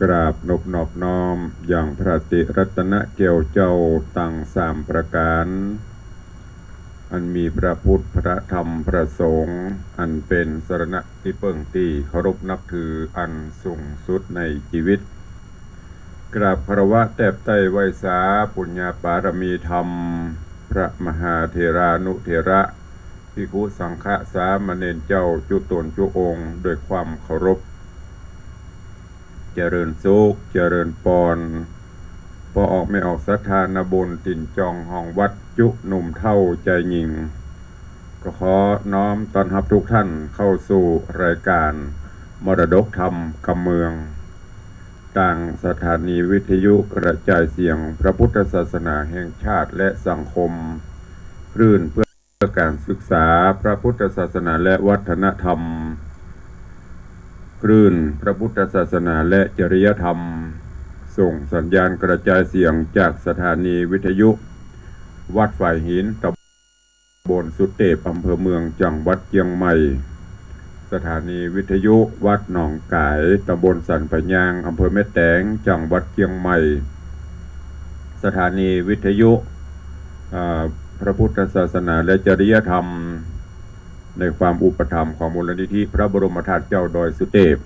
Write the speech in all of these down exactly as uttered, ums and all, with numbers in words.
กราบนบนอบน้อมยังพระติรัตนแก้วเจ้าตังสามประก๋าน อันมีพระพุทธ พระธรรม พระสงฆ์ อันเป๋นสรณะตี้เปิ้งตี้เคารพนับถืออันสูงสุดในจีวิต กราบคารวะแตบไต้ไหว้สาปุญญาปารมีธรรม พระมหาเถรานุเถระ ภิกขุสังฆะสามเณรเจ้าจุ๊ต๋นจุ๊องค์ด้วยความเคารพ เจริญสุข เจริญปอน ป้อออกแม่ออกศรัทธานาบุญ ถิ่นจองห้องวัดจุ๊หนุ่มเฒ่าจายญิง ก็ขอน้อมต้อนฮับทุกท่านเข้าสู่รายการมรดกธรรมกำเมือง ตางสถานีวิทยุกระจายเสียงพระพุทธศาสนาแห่งชาติและสังคม คลื่นเพื่อการศึกษาพระพุทธศาสนาและวัฒนธรรม คลื่นพระพุทธศาสนาและจริยธรรม ส่งสัญญาณกระจายเสียงจากสถานีวิทยุวัดฝายหิน ตำบลสุเตพ อำเภอเมือง จังหวัดเจียงใหม่ สถานีวิทยุวัดหนองก๋าย ตำบลสันป่ายยาง อำเภอแม่แตง จังหวัดเจียงใหม่ สถานีวิทยุ เอ่อ พระพุทธศาสนาและจริยธรรม ในความอุปถัมภ์ของมูลนิธิพระบรมธาตุเจ้าดอยสุเตพ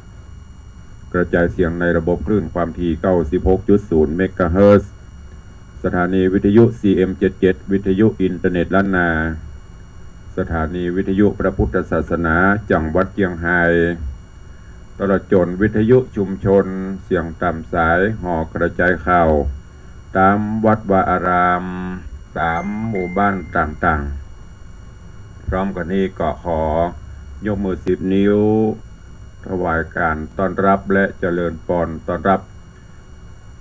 กระจายเสียงในระบบคลื่นความถี่ เก้าสิบหกจุดศูนย์ เมกะเฮิรตซ์ สถานีวิทยุ ซีเอ็มเจ็ดเจ็ด วิทยุอินเทอร์เน็ตล้านนา สถานีวิทยุพระพุทธศาสนาจังหวัดเจียงฮาย ตลอดจ๋นวิทยุชุมชน เสียงต๋ามสาย หอกระจายข่าว ต๋ามวัดวาอาราม ต๋ามหมู่บ้านต่างๆ พร้อมกั๋นนี้ก็ขอยกมือสิบนิ้ว ถวายการต้อนฮับและเจริญปอนต้อนฮับ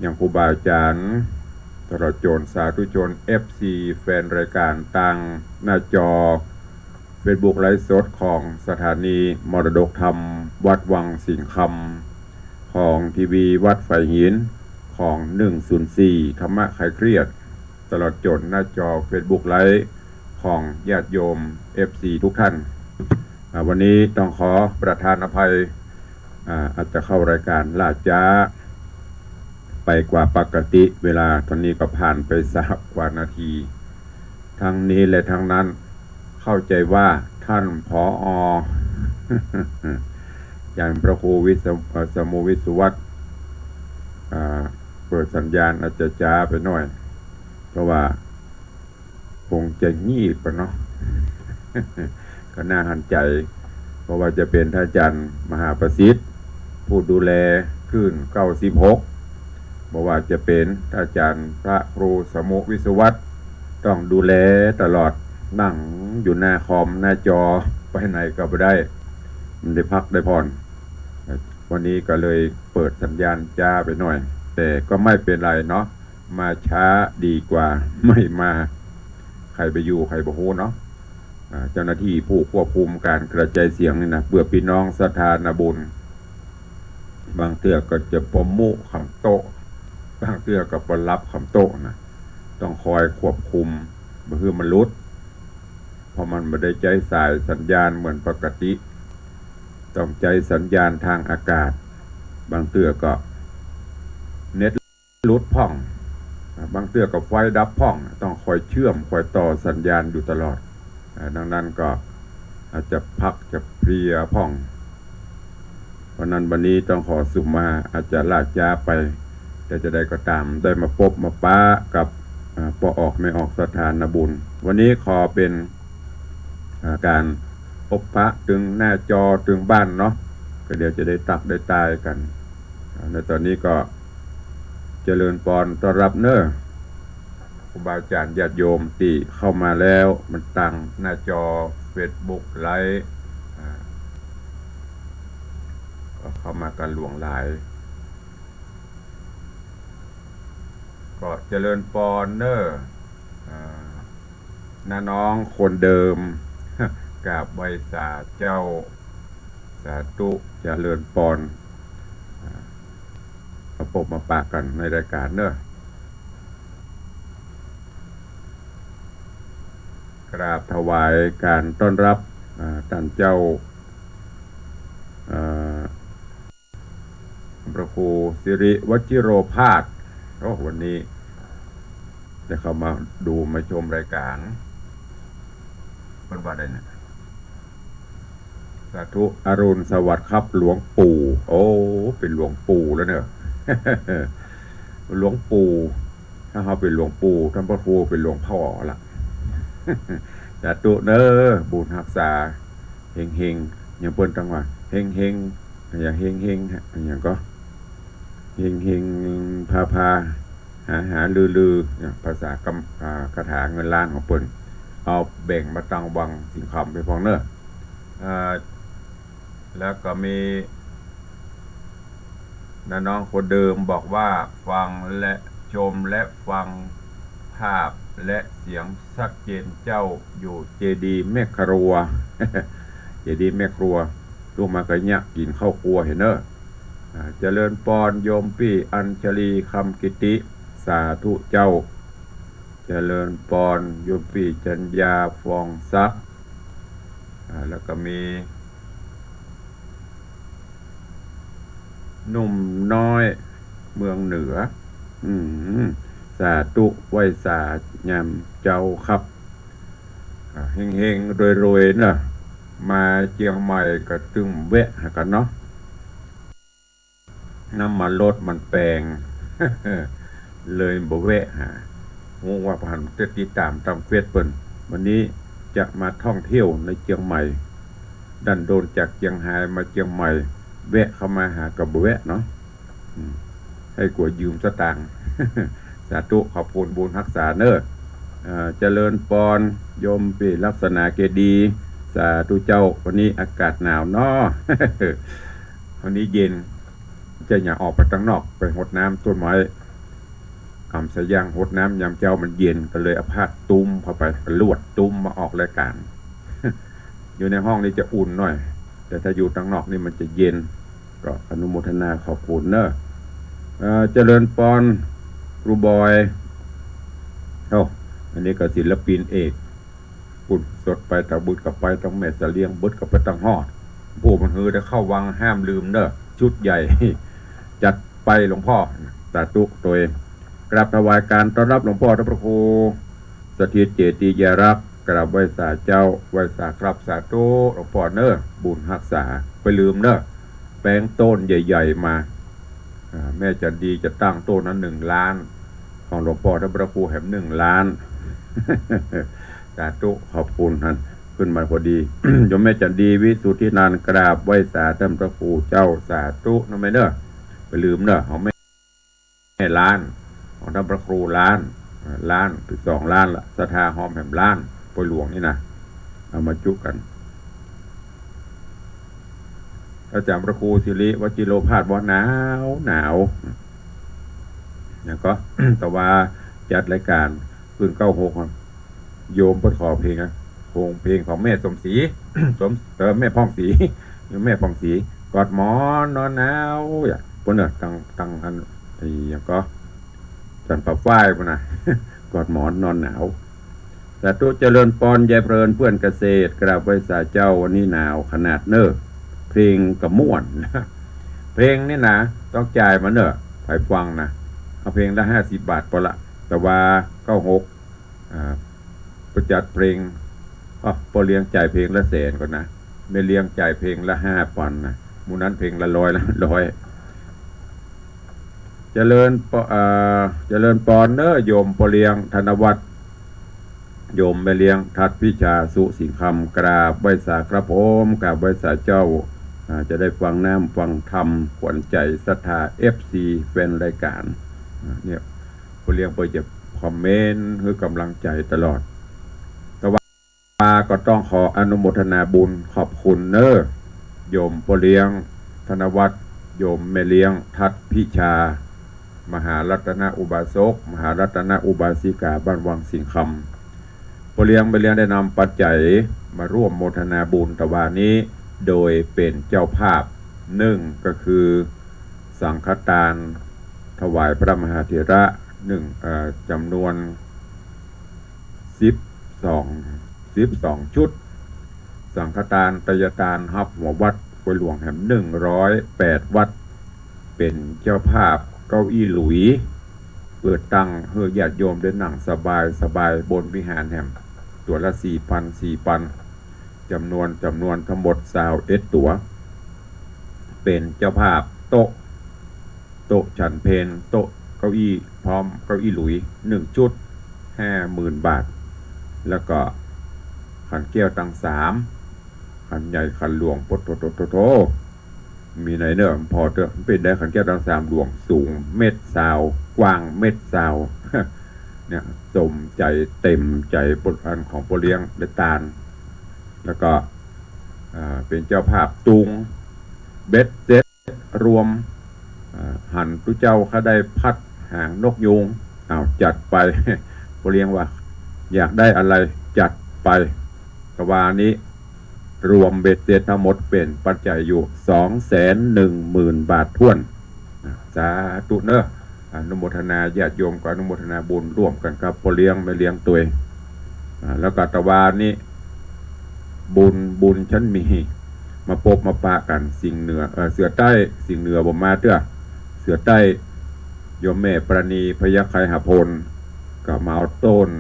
ยังครูบาอาจ๋ารย์ ตลอดจ๋นสาธุชน เอฟซี แฟนรายการตางหน้าจอเฟซบุ๊กไลฟ์สดของสถานีมรดกธรรมวัดวังสิงห์คำ ของทีวีวัดฝายหิน ของหนึ่งศูนย์สี่ธรรมะคลายเครียด ตลอดจ๋นหน้าจอเฟซบุ๊กไลฟ์ของญาติโยม เอฟซี ทุกท่าน อ่า วันนี้ต้องขอประทานอภัย อ่า อาจจะเข้ารายการล่าจ๊าไปกว่าปกติ เวลาต๋อนนี้ก็ผ่านไปสามกว่านาที ทั้งนี้และทั้งนั้น เข้าใจ๋ว่าท่าน ผอ อาจารย์พระครูวิศว- เอ่อ สมุ วิศวัฒน์ อ่า เปิดสัญญาณอาจจะจ๊าไปหน่อย เพราะว่า คงจะงีบอะเนาะ ก็น่าหันใจ๋ เพราะว่าจะเป๋นท่านอาจารย์มหาประสิทธิ์ ผู้ดูแลคลื่น เก้าสิบหก บ่ว่าจะเป๋นท่านอาจารย์พระครูสมุ วิศวัฒน์ ต้องดูแลตลอด นั่งอยู่หน้าคอมหน้าจอ ไปไหนก็บ่ได้ มันได้พักได้ผ่อน วันนี้ก็เลยเปิดสัญญาณจ๊าไปหน่อย แต่ก็ไม่เป๋นไรเนาะ มาช้าดีกว่าไม่มา ใผไปอยู่ใผบ่ฮู้เนาะ อ่า เจ้าหน้าที่ผู้ควบคุมการกระจายเสียงนี่นะ เปื้อปี้น้องศรัทธานาบุญ บางเตื้อก็จะบ่ฮู้กำโต้ บางเตื้อก็บ่ฮับกำโต้นะ ต้องคอยควบคุมบ่หื้อมันหลุด เพราะมันบ่ได้ใจ๊สายสัญญาณเหมือนปกติ ต้องใจ๊สัญญาณตางอากาศ บางเตื้อก็เน็ต หลุดพ่อง บางเตื้อก็ไฟดับพ่อง ต้องคอยเชื่อมคอยต่อสัญญาณอยู่ตลอด อ่า ดังนั้นก็อาจจะพักจะเพลียพ่อง เพราะนั้นวันนี้ต้องขอสุมา อาจจะล่าจ๊าไป แต่จะใดก็ต๋าม ได้มาปบมาปะกับ อ่า ป้อออกแม่ออกศรัทธานาบุญ วันนี้ขอเป๋น อ่า ก๋านปบปะตึงหน้าจอตึงบ้านเนาะ ก็เดี๋ยวจะได้ตั๊กได้ตายกั๋น อ่า ในต๋อนนี้ก็เจริญปอนต้อนฮับเน้อ ครูบาอาจ๋ารย์ญาติโยมตี้เข้ามาแล้ว มันตางหน้าจอเฟซบุ๊กไลฟ์ อ่า ก็เข้ามากั๋นหลวงหลาย ก็เจริญปอนเน้อ อ่า น้าน้องคนเดิม กราบไหว้สาเจ้า สาธุ เจริญปอน อ่า มาปบมาปะกั๋นในรายก๋านเน้อ กราบถวายก๋านต้อนฮับ อ่า ต้านเจ้า อ่า พระครูสิริวชิโรภาส โอ้ วันนี้ได้เข้ามาดูมาชมรายการ เปิ้นว่าใดเนี่ย สาธุ อรุณสวัสดิ์ครับหลวงปู่ โอ้ เป๋นหลวงปู่แล้วเนาะ หลวงปู่ ถ้าเฮาเป๋นหลวงปู่ ต้านพระครูเป๋นหลวงพ่อละ สาธุเนาะ บุญฮักษา เฮงๆ อย่างเปิ้นตังว่า เฮงๆ อย่างเฮงๆ อย่างก็ เฮงๆ พาๆ หาๆ ลือๆ เนี่ย ภาษากำ อ่า คาถาเงินล้านของเปิ้น เอาแบ่งมาตังวังสิงห์คำไปพ่องเนาะ อ่า แล้วก็มี น้าน้องคนเดิมบอกว่า ฟังและชมและฟังภาพและเสียงชัดเจนเจ้า อยู่เจดีย์แม่ครัว เจดีย์แม่ครัว ลุกมาก็เยียะกิ๋นข้าวครัวหั้นเนาะ อ่า เจริญปอนโยมปี้อัญชลีคำกิติ สาธุเจ้า เจริญปอนโยมปี้จัญญาฟองทรัพย์ อ่า แล้วก็มี หนุ่มน้อยเมืองเหนือ อืม สาธุ ไหว้สายามเจ๊าครับ อ่า เฮงๆ รวยๆ เนาะ มาเจียงใหม่ก็ตึงแวะหากั๋นเนาะ น้ำมันรถมันแปง เลยบ่แวะหา ฮู้ว่าผ่านจะติดต๋ามต๋ามเฟซเปิ้น วันนี้จะมาท่องเที่ยวในเจียงใหม่ ดันโดนจากเจียงฮายมาเจียงใหม่ แวะเข้ามาหาก็บ่แวะเนาะ อืม ใค่กั๋วยืมสตางค์ สาธุ ขอบคุณบุญฮักษาเนาะ อ่า เจริญปอนโยมปี้ลักษณะเกดี สาธุเจ้า วันนี้อากาศหนาวเนาะ วันนี้เย็น จะอย่าออกไปตังนอก ไปหดน้ำต้นไม้ กำสะย่างหดน้ำยามเจ๊ามันเย็น ก็เลยเอาผ้าตุ้มเข้าไป ลวดตุ้มมาออกรายการ อยู่ในห้องนี้จะอุ่นหน่อย แต่ถ้าอยู่ตังนอกนี่มันจะเย็น ก็อนุโมทนาขอบคุณเนาะ เอ่อ เจริญปอน ครูบอย โอ้ อันนี้ก็ศิลปินเอก ปุ้นสดไปตะบึดก็ไปตังแม่เสลียง บึดก็ไปตังฮอด ผู้มันหือได้เข้าวังห้ามลืมเนาะ ชุดใหญ่ จัดไปหลวงพ่อ สาธุ โตย กราบถวายการต้อนรับหลวงพ่อท่านพระครูสถิตเจติยารักษ์ กราบไหว้สาเจ้า ไหว้สาครับ สาธุ หลวงพ่อเนาะ บุญฮักษา บ่าลืมเนาะ แปลงโต้นใหญ่ๆ มา อ่า แม่จันดีจะตั้งโต้นนั้นหนึ่งล้าน ของหลวงพ่อท่านพระครูแหมหนึ่งล้าน สาธุ ขอบคุณท่าน ขึ้นมาพอดี โยมแม่จันดี วิสุทธินันท์ กราบไหว้สาท่านพระครูเจ้า สาธุ นะแม่เนาะ บ่าลืมเนาะ ของแม่ แม่ล้าน ของท่านพระครูล้าน อ่า ล้าน สองล้านละ ศรัทธาฮอมแหมล้าน ปอยหลวงนี่นะ เอามาจุกั๋น อาจารย์พระครูสิริวชิโรภาสว่าหนาว หนาว แล้วก็ แต่ว่าจัดรายการคืนเก้าหก โยมเปิ้นขอเพลงนะ โฮงเพลงของแม่สมศรี สม เอ่อ แม่ผ่องศรี แม่ผ่องศรี กอดหมอนนอนหนาว อ่ะ เปิ้นน่ะ ตัง ตังอัน ไอ้หยังก็ สันป่าฝ้ายปุ้นนะ กอดหมอนนอนหนาว สาธุ เจริญปอน ยายเพลิน เพื่อนเกษตร กราบไหว้สาเจ้า วันนี้หนาวขนาดเนาะ เพลงก็ม่วน เพลงนี่นะ ต้องจ่ายมาเนาะ ใผฟังนะ เอาเพลงละห้าสิบบาทปอละ แต่ว่าเก้าหก อ่า ไปจัดเพลง อ้อ ป้อเลี้ยงจ่ายเพลงละแสนก่อนนะ แม่เลี้ยงจ่ายเพลงละห้าปันนะ หมู่นั้นเพลงละร้อย ละร้อย เจริญปอ อ่า เจริญปอนเนาะ โยมป้อเลี้ยงธนวัฒน์ โยมแม่เลี้ยงทัดพิชา สุสิงห์คำ กราบไหว้สาครับผม กราบไหว้สาเจ้า อ่า จะได้ฟังน้ำฟังธรรม ขวัญใจศรัทธา เอฟซี แฟนรายการ อ่า เนี่ย ป้อเลี้ยงเปิ้นจะคอมเมนต์หื้อกำลังใจตลอด แต่ว่าก็ต้องขออนุโมทนาบุญขอบคุณเนาะ โยมป้อเลี้ยงธนวัฒน์ โยมแม่เลี้ยงทัดพิชา มหารัตนอุบาสก มหารัตนอุบาสิกา บ้านวังสิงห์คำ ป้อเลี้ยงแม่เลี้ยงได้นำปัจจัยมาร่วมโมทนาบุญตะวานี้ โดยเป๋นเจ้าภาพ หนึ่ง ก็คือ สังฆทานถวายพระมหาเถระ หนึ่ง เอ่อ จำนวน สิบสอง สิบสองชุด สังฆทานไตรยทานฮับหัววัดปอยหลวงแหมหนึ่งร้อยแปดวัด เป๋นเจ้าภาพเก้าอี้หลุย เปิดตั้งหื้อญาติโยมได้นั่งสบายสบายบนวิหารแหม ตั๋วละสี่ปัน สี่ปัน จ๋ำนวน จ๋ำนวนตังหมดซาวเอ็ดตั๋ว เป๋นเจ้าภาพโต๊ะ โต๊ะฉันเพล โต๊ะเก้าอี้พร้อมเก้าอี้หลุย หนึ่งชุด ห้าหมื่นบาท แล้วก็ขันแก้วตังสาม ขันใหญ่ขันหลวง โป๊ะโถ โถ โถ โถ มีไหนเน่อ ผ่อเต๊อะ เป๋นได้ขันแก้วตังสามหลวง สูงเมตรซาว กว้างเมตรซาว เนี่ย สมใจ๋เต๋มใจ๋ ปนอันของป้อเลี้ยงได้ตาน แล้วก็ อ่า เป๋นเจ้าภาพตุง เบ็ดเสร็จรวม อ่า หันตุ๊เจ้าข้าได้พัดหางนกยูง อ้าว จัดไป ป้อเลี้ยงว่า อยากได้อะไรจัดไป ตะวานี้ รวมเบ็ดเสร็จตังหมดเป๋นปัจจัยอยู่ สองแสนหนึ่งหมื่นบาทถ้วน สาธุเน่อ อนุโมทนา ญาติโยมก็อนุโมทนาบุญร่วมกั๋นกับป้อเลี้ยงแม่เลี้ยงตวย อ่า แล้วก็ตะวานี้ บุญ บุญฉันมี มาปบมาปะกั๋น สิงห์เหนือ เอ่อ เสือใต้ สิงห์เหนือบ่มาเตื้อ เสือใต้ โยมแม่ปราณี พยัคฆ์ไคหพล ก็มาเอาโต้น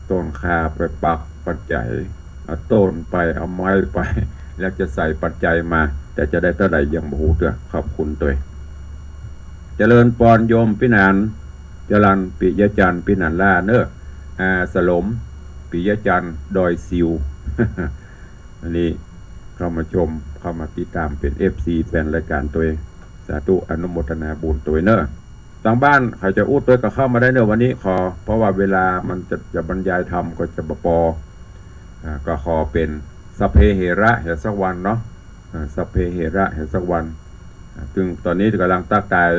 โต้นข่าไปปักปัจจัย เอาโต้นไป เอาไม้ไป แล้วจะใส่ปัจจัยมา แต่จะได้เต้าใดยังบ่ฮู้เตื้อ ขอบคุณตวย เจริญปอนโยมปี้หนาน จรัญ ปิยจันทร์ ปี้หนานล่าเน่อ อาสลม ปิยจันทร์ ดอยสิว อันนี้เข้ามาชม เข้ามาติดตามเป๋น เอฟซี แฟนรายก๋านตวย สาธุ อนุโมทนาบุญตวยเน่อ ตางบ้านใผจะอู้ตวยก็เข้ามาได้เน่อ วันนี้ขอ เพราะว่าเวลามันจะ จะบรรยายธรรมก็จะบ่ปอ อ่า ก็ขอเป๋นสัพเพเหระแหมสักวันเนาะ อ่า สัพเพเหระแหมสักวัน อ่า ซึ่งต๋อนนี้ก่ำลังตั๊กตาย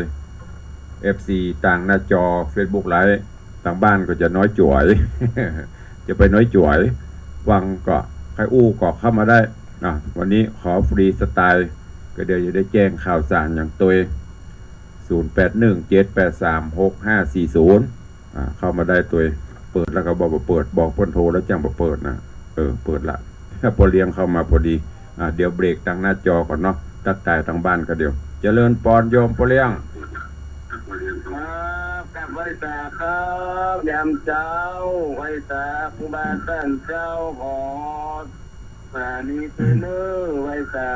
เอฟซี ตางหน้าจอเฟซบุ๊กไลฟ์ ตางบ้านก็จะน้อยจ๋วย จะไปน้อยจ๋วย ฟังก็ใผอู้ก็เข้ามาได้ อ่ะ วันนี้ขอฟรีสไตล์ ก็เดี๋ยวจะได้แจ้งข่าวสารอย่างตวย ศูนย์แปดหนึ่ง เจ็ดแปดสาม หกห้าสี่ศูนย์ อ่า เข้ามาได้ตวย เปิดแล้วก็บอกว่าเปิด บอกเปิ้นโทรแล้วจั่งบ่เปิดนะ เออ เปิดละ ป้อเลี้ยงเข้ามาพอดี อ่า เดี๋ยวเบรกตางหน้าจอก่อนเนาะ ตั๊กตายตางบ้านก็เดี๋ยว เจริญปอนโยมป้อเลี้ยง ครับ ครับ ไหว้สาครับ ยามเจ๊า ไหว้สาครูบาต้านเจ๊า ขอ สาลีเตเนอร์ ไหว้สา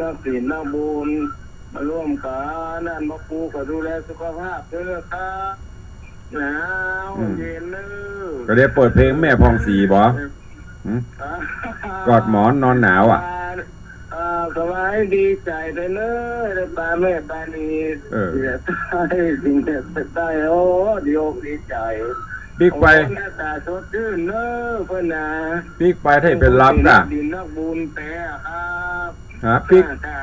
นักศีลนักบุญ มาร่วมกั๋น อันมาปูก็ดูแลสุขภาพด้วยนะครับ หนาว อืม เย็นเนอะ ก็ได้เปิดเพลงแม่ผ่องศรีบ่ หืม อ่า กอดหมอนนอนหนาวอ่ะ อ่า สบาย ดีใจ๋เตเนอร์ ได้ปาแม่ปานี เออ เสียใต้ สิ่งเสียใต้ โอ้ ดีอกดีใจ๋ ปิ๊กไป โอ้ หน้าต๋าสดจื้นเนอะ เปิ้นนะ ปิ๊กไปถ้าเป๋นหลับก่ะ ดินนักบุญแต๊ครับ ฮะ ปิ๊ก อ่า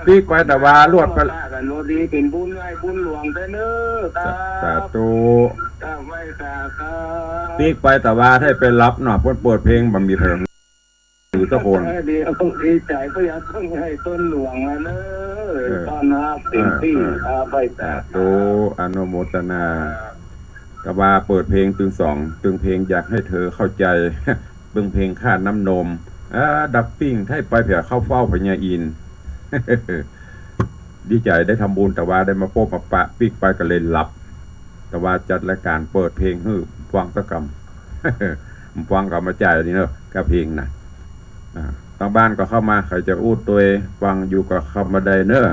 ปิ๊กไปตะวาลวดไป กันโนดีเป๋นบุญใหญ่บุญหลวงเตเนอร์ ครับ สา สาธุ ครับ ไหว้สาครับ ปิ๊กไปตะวาถ้าเป๋นหลับเนาะ เปิ้นเปิดเพลงบ่มีใผหือสักคน เออ ดี ดีใจ๋ ก็อยากต้องให้ต้นหลวงอะเนอะ เออ ต้อนฮับเต๋มตี้ เออ เออ ครับ ไหว้สา สาธุ อนุโมทนา ตะวาเปิดเพลงตึงสอง ตึงเพลงอยากให้เธอเข้าใจ เบิ่งเพลงค่าน้ำนม อ่า ดับปิ้ง ถ้าไปแผวเข้าเฝ้าพญาอินทร์ ดีใจ๋ได้ทำบุญ ตะวาได้มาปบมาปะ ปิ๊กไปก็เลยหลับ ตะวาจัดรายก๋านเปิดเพลงหื้อฟังสักกำ ฟังก็มาจ่ายนี่เนอะ กับเพลงน่ะ อ่า ตางบ้านก็เข้ามา ใผจะอู้ตวย ฟังอยู่ก็เข้ามาได้เนอะ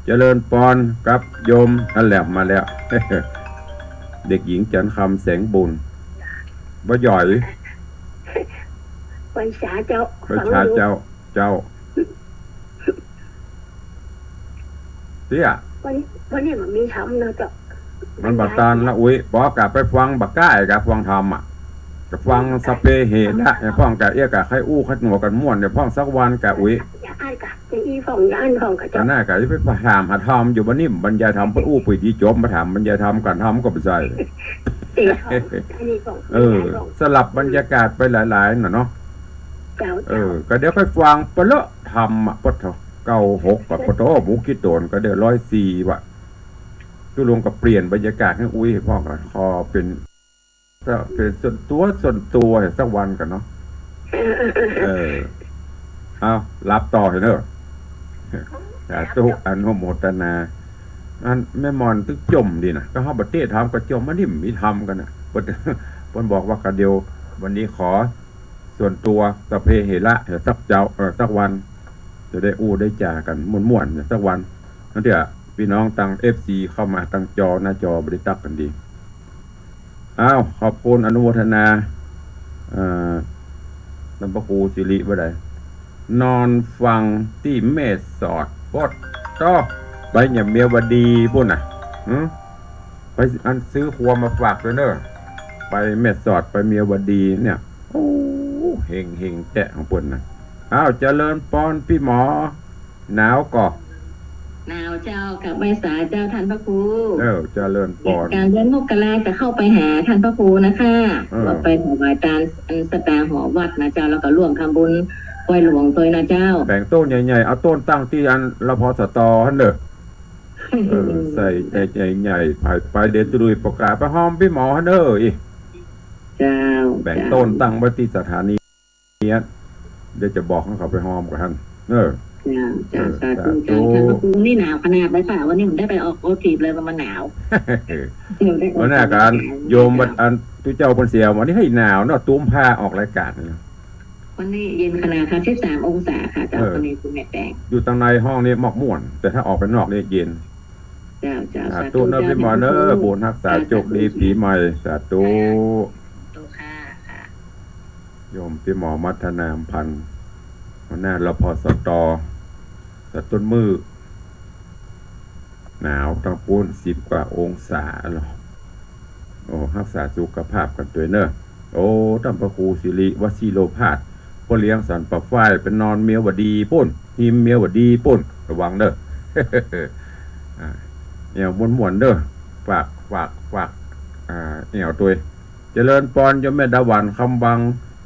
เจริญปอนกับโยม นั่นแหละ มาแล้ว เด็กหญิงจันทร์คำแสงบุญ บ่หย่อย ไหว้สาเจ้า ไหว้สาเจ้า ฟังอยู่ เจ้า เตี้ย วันนี้ วันนี้มันมีธรรมนะเจ้า มันบ่ตันละอุ๊ย ปอกะไปฟังบ่ก้า กะฟังธรรมอ่ะ กะฟังสัพเพเหระ ไอ้พ่องกะเอี้ยกะใค่อู้ใค่หัวกั๋นม่วน ไอ้พ่องสักวันกะอุ๊ย อย่าอ้ายกะ จะอี้พ่อง อย่าอ้ายพ่องกะเจ้า อันนั้นกะจะไปถามหาธรรมอยู่บ่นี่ บรรยายธรรมไปอู้ไปดีจบ มาถามบรรยายธรรมกั๋น ธรรมก็บ่ใช่ เตี้ยพ่อง อันนี้พ่อง เออ ไม่ได้พ่อง สลับบรรยากาศไปหลายๆ น่ะเนาะ เจ้า เออ เจ้า ก็เดี๋ยวไปฟังไปเลาะธรรมอ่ะ ปะโถ เก้าหก ปะโถ หมู่ขี้โตนก็เดี๋ยวร้อยสี่ว่ะ ตุ๊ลุงก็เปลี่ยนบรรยากาศหื้ออุ๊ยพ่องก่อน ขอเป๋น ก็เป๋นส่วนตั๋วส่วนตั๋วสักวันก่อนเนาะ เออ เอา หลับต่อเถอะเนอะ สาธุ อนุโมทนา อันแม่หม่อนตึกจ่มดีนะ ก็เฮาบ่เตะถามก็จ่ม มันนี่มีธรรมกั๋นนะ เปิ้น เปิ้นบอกว่า ก็เดี๋ยววันนี้ขอส่วนตัว สัพเพเหระ สักเจ๊า เอ่อ สักวัน จะได้อู้ได้จ๋ากั๋นม่วนๆ สักวัน นั่นเถอะ ปี้น้องตัง เอฟซี เข้ามาตังจอ หน้าจอบ่ได้ตักกั๋นดี อ้าว ขอบคุณ อนุโมทนา เอ่อ ต้านพระครูสิริว่าใด นอนฟังตี้แม่สอด โป๊ดโต้ ไปเนี่ยเมียวดีปู้นน่ะ หึ ไปอันซื้อครัวมาฝากตวยเน่อ ไปแม่สอด ไปเมียวดีเนี่ย โอ้ เฮงๆ แต๊ของเปิ้นน่ะ อ้าว เจริญปอนปี้หมอ หนาวก่อ หนาวเจ้า กับไหว้สาเจ้าต้านพระครู เออ เจริญปอน กลางเดือนมกราจะเข้าไปหาต้านพระครูนะคะ เออ ว่าไปถวายตานอันสตางค์หอวัดนะเจ้า แล้วก็ร่วมทำบุญไหว้หลวงตวยนะเจ้า แป๋งโต๊ะใหญ่ๆ เอาโต๊ะตั้งตี้อัน รพสต หั้นเน่อ เออ ใส่ใหญ่ๆ ไป ไปเดี๋ยวจะลุยประกาศไปฮ้อมปี้หมอหั้นเน่อ อี เจ้า แป๋งโต๊ะตั้งไว้ตี้สถานี เนี่ย เดี๋ยวจะบอกหื้อเขาไปฮ้อมกั๋นหั้น เออ เจ้า เจ้า เออ สาธุ สาธุ เจ้า ต้านพระครู วันนี้หนาวขนาดเลยค่ะ วันนี้ผมได้ไปออกรถถีบเลย มันหนาว เออ เดี๋ยวได้ออก วันหน้ากั๋น หนาว โยม เจ้า อันตุ๊เจ้าเปิ้นเสีย วันนี้ให้หนาวเนาะ ตุ้มผ้าออกรายการนี่ วันนี้เย็นขนาดค่ะ สิบสามองศาค่ะเจ้า เออ วันนี้คุณแม่แดง อยู่ตังในห้องนี่มอกม่วน แต่ถ้าออกไปนอกนี่เย็น เจ้า เจ้า สาธุ สาธุเน่อ เจ้า ปี้หมอเน่อ ต้านพระครู บุญฮักษา ค่ะ โจคดี สาธุ ปี๋ใหม่ สาธุ สาธุค่ะ ค่ะ โยมปี้หมอมัทนาอำพันธ์ หัวหน้า รพสต ตะต้นมื้อ หนาวตังปู้น สิบกว่าองศาแล้ว โอ้ ฮักษาสุขภาพกั๋นตวยเน่อ โอ้ ต้านพระครูสิริวชิโรภาส พ่อเลี้ยงสันป่าฝ้าย ไปนอนเมียวดีปู้น ฮิมเมียวดีปู้น ระวังเน่อ อ่า แอ่วม่วนๆ เน่อ ฝาก ฝาก ฝาก อ่า แอ่วตวย เจริญปอนโยมแม่ดาหวัน คำวัง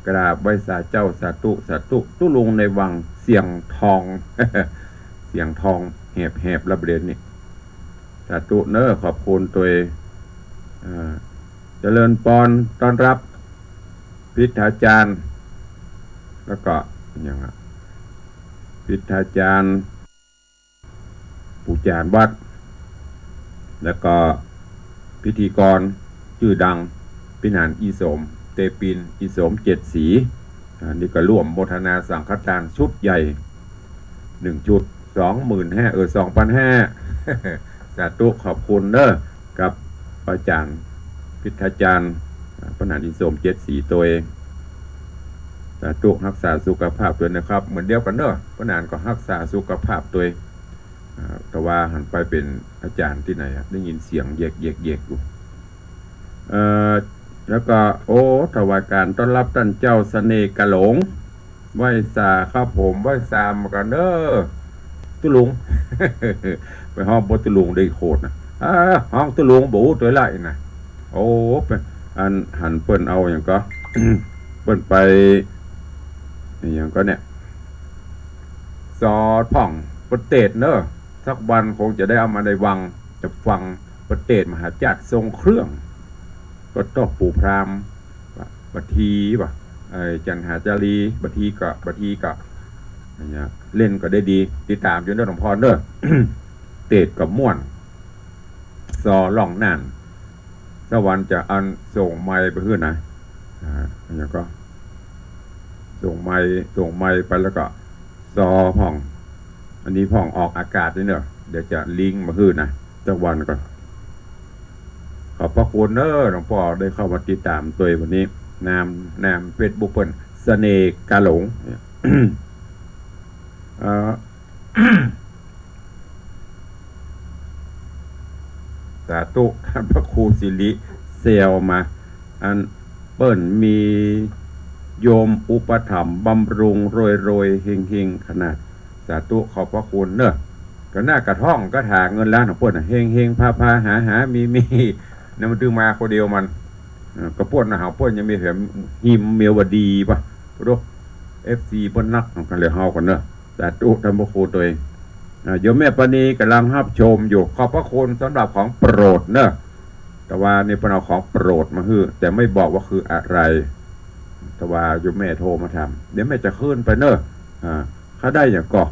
กราบไหว้สาเจ้า สาธุ สาธุ ตุ๊ลุงในวัง เสียงทอง เสียงทอง แหบๆ ละประเดี๋ยวนี้ สาธุเน่อ ขอบคุณตวย อ่า เจริญปอน ต้อนรับ พิธาจารย์ แล้วก็ อย่างอะ พิธาจารย์ ปู่จารย์วัด แล้วก็พิธีกรจื้อดัง ปี้หนานอีสม เตปิน อีสมเจ็ดสี อ่า นี่ก็ร่วมโมทนาสังฆทานชุดใหญ่ หนึ่งชุด สองหมื่นห้า เออ สองพันห้า สาธุ ขอบคุณเน่อ กับอาจ๋ารย์ พิธาจารย์ อ่า ปี้หนานอีสมเจ็ดสีตวย สาธุ ฮักษาสุขภาพตวยนะครับ เหมือนเดียวกั๋นเน่อ ปี้หนานก็ฮักษาสุขภาพตวย อ่า แต่ว่าหันไปเป๋นอาจ๋ารย์ตี้ไหนอะ ได้ยินเสียงแยกๆๆ อยู่ เอ่อ แล้วก็ โอ้ ถวายการต้อนรับต้านเจ้าเสน่ห์กาหลง ไหว้สาครับผม ไหว้สามากั๋นเน่อ ตุ๊ลุง ไปฮ้องป้อตุ๊ลุงได้โคตรนะ อ่า ฮ้องตุ๊ลุงบ่ฮู้ตวยละอีกนะ โอ้ ไป อันหันเปิ้นเอาอย่างก็ เปิ้นไป อย่างก็เนี่ย สอพ่อง เปิ้นเตสน์เน่อ สักวันคงจะได้เอามาในวัง จะฟัง เปิ้นเตสน์มหาจาตุทรงเครื่อง ก็ต้องปู่พราหมณ์ บ่า บ่าทีบ่า ไอ้จันหาจารี บ่าทีก็ บ่าทีก็ อย่างเงี้ย เล่นก็ได้ดี ติดต๋ามอยู่เน่อหลวงพ่อเน่อ เตสน์ก็ม่วน ซอร้องน่าน สักวันจะอันส่งไมค์ไปหื้อนะ อ่า อย่างก็ ส่งไมค์ ส่งไมค์ไปแล้วก็ ซอพ่อง อันนี้พ่องออกอากาศนี่เน่อ เดี๋ยวจะลิงก์มาหื้อนะ สักวันก่อน ขอบพระคุณเน่อ หลวงพ่อได้เข้ามาติดต๋ามตวยวันนี้ นาม นามเฟซบุ๊กเปิ้น เสน่ห์กาหลง เอ่อ สาธุ ต้านพระครูสิริแซวมา อันเปิ้นมีโยมอุปถัมภ์บำรุงโรยๆ เฮงๆ ขนาด สาธุ ขอบพระคุณเน่อ ก็น่ากระท่องคาถาเงินล้านของเปิ้นน่ะ เฮงๆ พาๆ หาๆ มีๆ เนี่ยมันตึงมาคนเดียวมัน เอ่อ ก็ป้นนะ หาป้นยังมีแถมฮิมเมียวดีป่ะ ดู เอฟซี เปิ้นนักกันเลยเฮาก่อนเน่อ สาธุ ต้านพระครูตวย อ่า โยมแม่ปานีก่ำลังฮับชมอยู่ ขอบพระคุณสำหรับของโปรดเน่อ แต่ว่านี่เปิ้นเอาของโปรดมาหื้อ แต่ไม่บอกว่าคืออะไร แต่ว่าโยมแม่โทรมาถาม เดี๋ยวแม่จะขึ้นไปเน่อ อ่า ข้าได้อย่างก่อ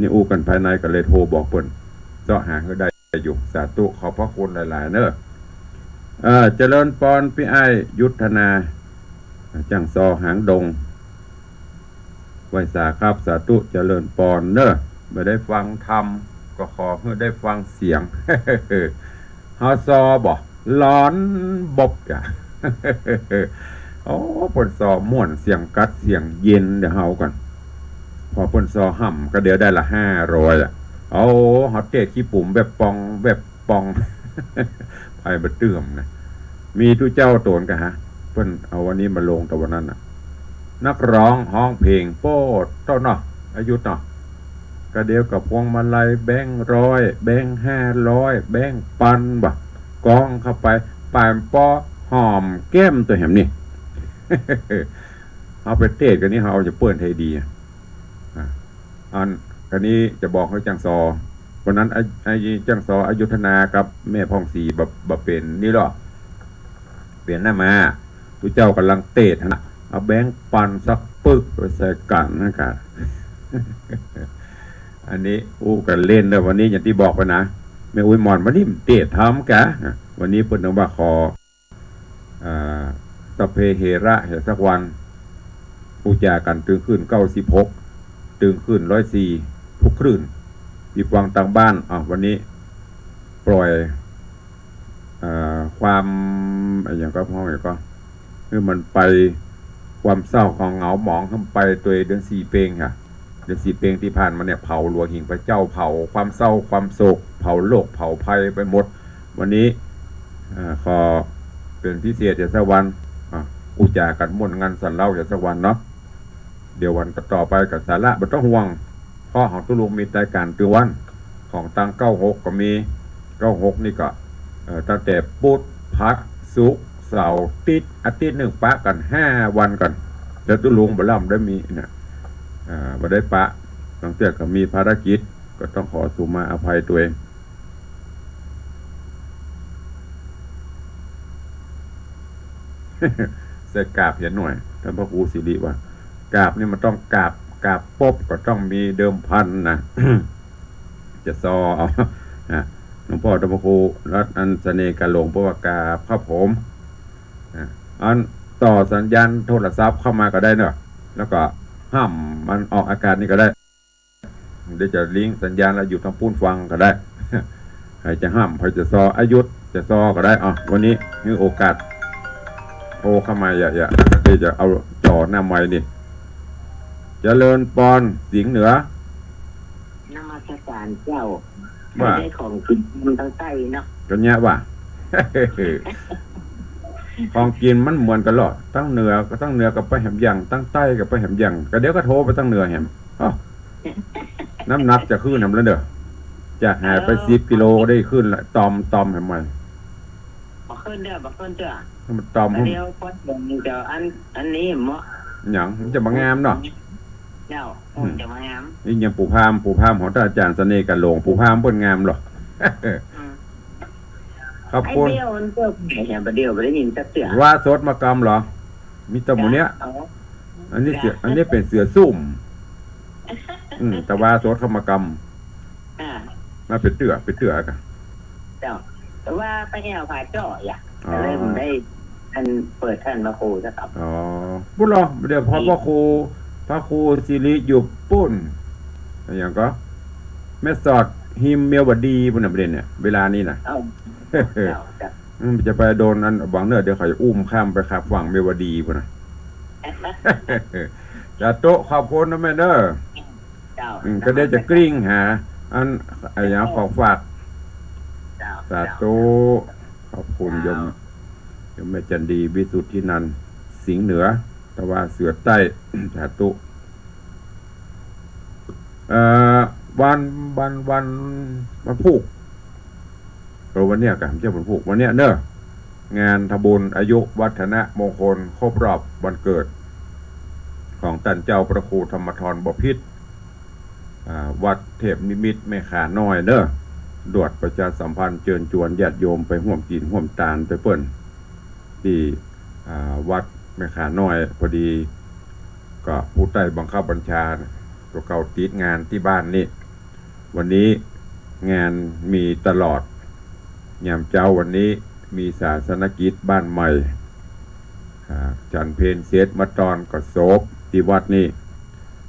นี่อู้กั๋นภายในก็เลยโทรบอกเปิ้น เซาะหาหื้อได้อยู่ สาธุ ขอบพระคุณหลายๆ เน่อ เอ่อ เจริญปอนปี้อ้ายยุทธนา จ้างซอหางดง ไหว้สาครับ สาธุ เจริญปอนเน่อ บ่ได้ฟังธรรม ก็ขอหื้อได้ฟังเสียง เฮาซอบ่ หลอนบอบกะ โอ้ เปิ้นซอม่วน เสียงกั๊ด เสียงเย็น เดี๋ยวเฮาก่อน พอเปิ้นซอห่ำก็เดี๋ยวได้ละห้าร้อยอะ โอ้ เฮาเตะขี้ปุ๋มแบบปอง แบบปอง ไผบ่เตื้อมนะ มีตุ๊เจ้าโต๋นกะฮะ เปิ้นเอาอันนี้มาลงแต่วันนั้นน่ะ นักร้องฮ้องเพลง โป๊ดเต้าเนาะ อายุเนาะ กะเดียวกับพวงมาลัย แบงค์ร้อย แบงค์ห้าร้อย แบงค์ปันบ่ะ กองเข้าไป ปานป้อหอมแก้มตั๋วแหมนี่ เฮาไปเตะกั๋นนี่ เฮาจะเปิ้นไทยดีอะ อ่ะ อัน อันนี้จะบอกหื้อจ้างซอ วันนั้นไอ้ ไอ้จ้างซออยุธนากับแม่ผ่องศรีบ่ บ่เป๋นนี่หรอ เป๋นหน้ามา ตุ๊เจ้ากำลังเตะหั้นน่ะ เอาแบงค์ปันสักปึกไปใส่กั๋นนะกะ อันนี้อู้กั๋นเล่นเน่อ วันนี้อย่างตี้บอกไปนะ แม่อุ๊ยหม่อน วันนี้เตะธรรมกะ วันนี้เปิ้นต้องว่าขอ อ่า สัพเพเหระ เหียสักวัน อู้จ๋ากั๋น ตื่นขึ้นเก้าสิบหก ตื่นขึ้นร้อยสี่ ทุกคลื่น ตี้ฟังตางบ้าน อ่ะ วันนี้ปล่อย อ่า ความ อะหยังก็ ฮ้องอะหยังก็ หื้อมันไป ความเศร้าความเหงาหมอง หื้อมันไปตวยเดือนสี่เปงค่ะ เดือนสี่เปงตี้ผ่านมาเนี่ย เผาหลวงหิ้งพระเจ้า เผาความเศร้าความโศก เผาโรคเผาภัยไปหมด วันนี้ อ่า ขอเป๋นพิเศษเหียสักวัน อ่า อู้จ๋ากั๋นม่วนงันสันเล้าเหียสักวันเนาะ เดี๋ยววันต่อๆ ไปก็สาระบ่ต้องห่วง เพราะของตุ๊ลุงมีรายก๋านตึงวัน ของตางเก้าหกก็มี เก้าหกนี่ก็ เอ่อ ตั้งแต่ปุธ พะ ศุกร์ เสาร์ อาติ๊ด อาติ๊ดนึ่งปะกั๋นห้าวันก่อน แล้วตุ๊ลุงบ่ล่ำได้มีน่ะ อ่า บ่ได้ปะ บางเตื้อก็มีภารกิจ ก็ต้องขอสุมาอภัยตวย ใส่กราบเหียหน่อย ต้านพระครูสิริว่า กราบนี่มันต้องกราบ กราบปุ๊บก็ต้องมีเดิมพันนะ จะซอเอา อ่ะ หลวงป้อต้านพระครู แล้วอันเสน่ห์กาหลง เพราะว่ากราบครับผม อ่ะ อันต่อสัญญาณโทรศัพท์เข้ามาก็ได้เนาะ แล้วก็ห้ามมันออกอากาศนี่ก็ได้ เดี๋ยวจะลิงก์สัญญาณแล้วอยู่ตางปู๊นฟังก็ได้ ใผจะห้าม ใผจะซอ อะหยุด จะซอก็ได้ อ่ะ วันนี้หื้อโอกาส โทรเข้ามา อย่า อย่า เดี๋ยวจะเอาจ่อหน้าไมค์นี่ เจริญปอน สิงห์เหนือ นมัสการเจ้า ว่า ได้ของกิ๋นตางใต้เนาะ ก็เนี่ยว่า ของกิ๋นมันเหมือนกั๋นหรอ ตางเหนือก็ ตางเหนือก็ไปแหมหยัง ตางใต้ก็ไปแหมหยัง ก็เดี๋ยวก็โทรไปตางเหนือแหม อ้าว น้ำหนักจะขึ้นแหมแล้วเด้อ จากหายไป เออ สิบกิโลก็ได้ขึ้นละ ตอม ตอมแหมใหม่ บ่ขึ้นเด้อ บ่ขึ้นเตื้อ มันตอม เดี๋ยวพอเดี๋ยวมันจะอัน อันนี้เหมาะ หยัง มันจะบ่งามเนาะ เจ้า อืม มันจะบ่งาม นี่ยังปู่พราหมณ์ ปู่พราหมณ์ของต้านอาจ๋ารย์เสน่ห์กาหลง ปู่พราหมณ์เปิ้นงามหรอ อืม ขอบคุณ ไอ้เดียวมันเปิ้นไหนเนี่ย บ่เดียวบ่ได้ยินสักเตื้อ ว่าสดมากำหรอ มีแต่หมู่เนี้ย เจ้า อันนี้เสือ อันนี้เป๋นเสือซุ่ม อืม แต่ว่าสดเข้ามากำ อ่า มาเป๋นเตื้อ เป๋นเตื้อกะ เจ้า แต่ว่าไปแอ่วผาเจาะอ่ะ อ๋อ ก็เลยบ่ได้อันเปิดต้านพระครูสักครับ อ๋อ ปุ้นหรอ เดี๋ยวพอ นี่ พระครู พระครูสิริอยู่ปุ้น อะหยังก็ แม่สอดฮิมเมียวดีปุ้นน่ะ ประเด็นเนี่ย เวลานี้น่ะ เอ้า เจ้า เจ้า อืม จะไปโดนอันหวังเน่อ เดี๋ยวเขาจะอุ้มข้ามไปขับฝั่งเมียวดีปุ้นน่ะ สาธุ ขอบคุณนะแม่เน่อ เจ้า อืม ก็เดี๋ยวจะกริ้งหา อัน อะหยัง ของฝาก เจ้า สาธุ ขอบคุณโยม เจ้า โยมแม่จันดี วิสุทธินันท์ สิงห์เหนือ ตะวาเสือใต้ สาธุ เอ่อ วัน วัน วัน วันพูก เออ วันเนี้ยกะ ไม่ใช่วันพูก วันเนี้ยเนอะ งานทำบุญอายุวัฒนมงคลครบรอบวันเกิด ของต้านเจ้าพระครูธรรมธรบพิตร อ่า วัดเทพนิมิตแม่ข่าน้อยเนอะ ดวดประชาสัมพันธ์เจิญจวนญาติโยมไปฮ่วมกิ๋นฮ่วมตานตวยเปิ้น ตี้ อ่า วัดแม่ข่าน้อย พอดี ก็ผู้ใต้บังคับบัญชาน่ะ ตั๋วเก่าติดงานตี้บ้านนี่ วันนี้งานมีตลอด ยามเจ๊าวันนี้มีศาสนกิจบ้านใหม่ อ่า ฉันเพลเสร็จมาตอนก็โสภตี้วัดนี่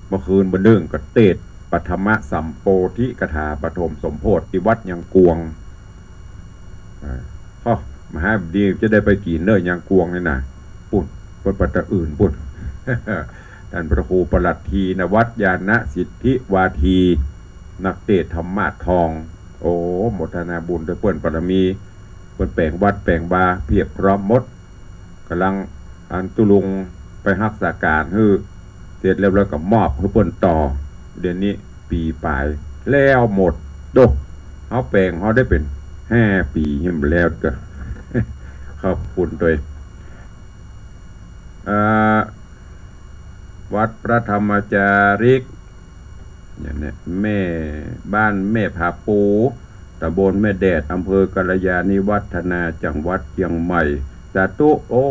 เมื่อคืนบ่านึ่งก็เตสน์ปฐมสัมโพธิกถาปฐมสมโพธิตี้วัดยังกวง อ่า อ้อ มหาบดีจะได้ไปกี่เน่อยังกวงนี่นะ ปุ้น เปิ้นไปตะอื่นปุ้น ต้านพระครูประหลัดธีนวัฒน์ ญาณสิทธิวาที นักเตสน์ธรรมาสน์ทอง โอ้ โมทนาบุญด้วยเปิ้น บารมี เปิ้นแป๋งวัดแป๋งวาเพียบพร้อมหมด ก่ำลังอันตุ๊ลุงไปฮักษาก๋านหื้อเสร็จเรียบร้อยก็มอบหื้อเปิ้นต่อ เดี๋ยวนี้ปี๋ป๋ายแล้วหมด โด เฮาแป๋งเฮาได้เป๋นห้าปี๋ยังบ่แล้วเตื้อ ขอบคุณตวย เอ่อ วัดพระธรรมจาริก เนี่ย แม่ บ้านแม่ผาปู ตำบลแม่แดด อำเภอกัลยาณิวัฒนา จังหวัดเจียงใหม่ สาธุ โอ้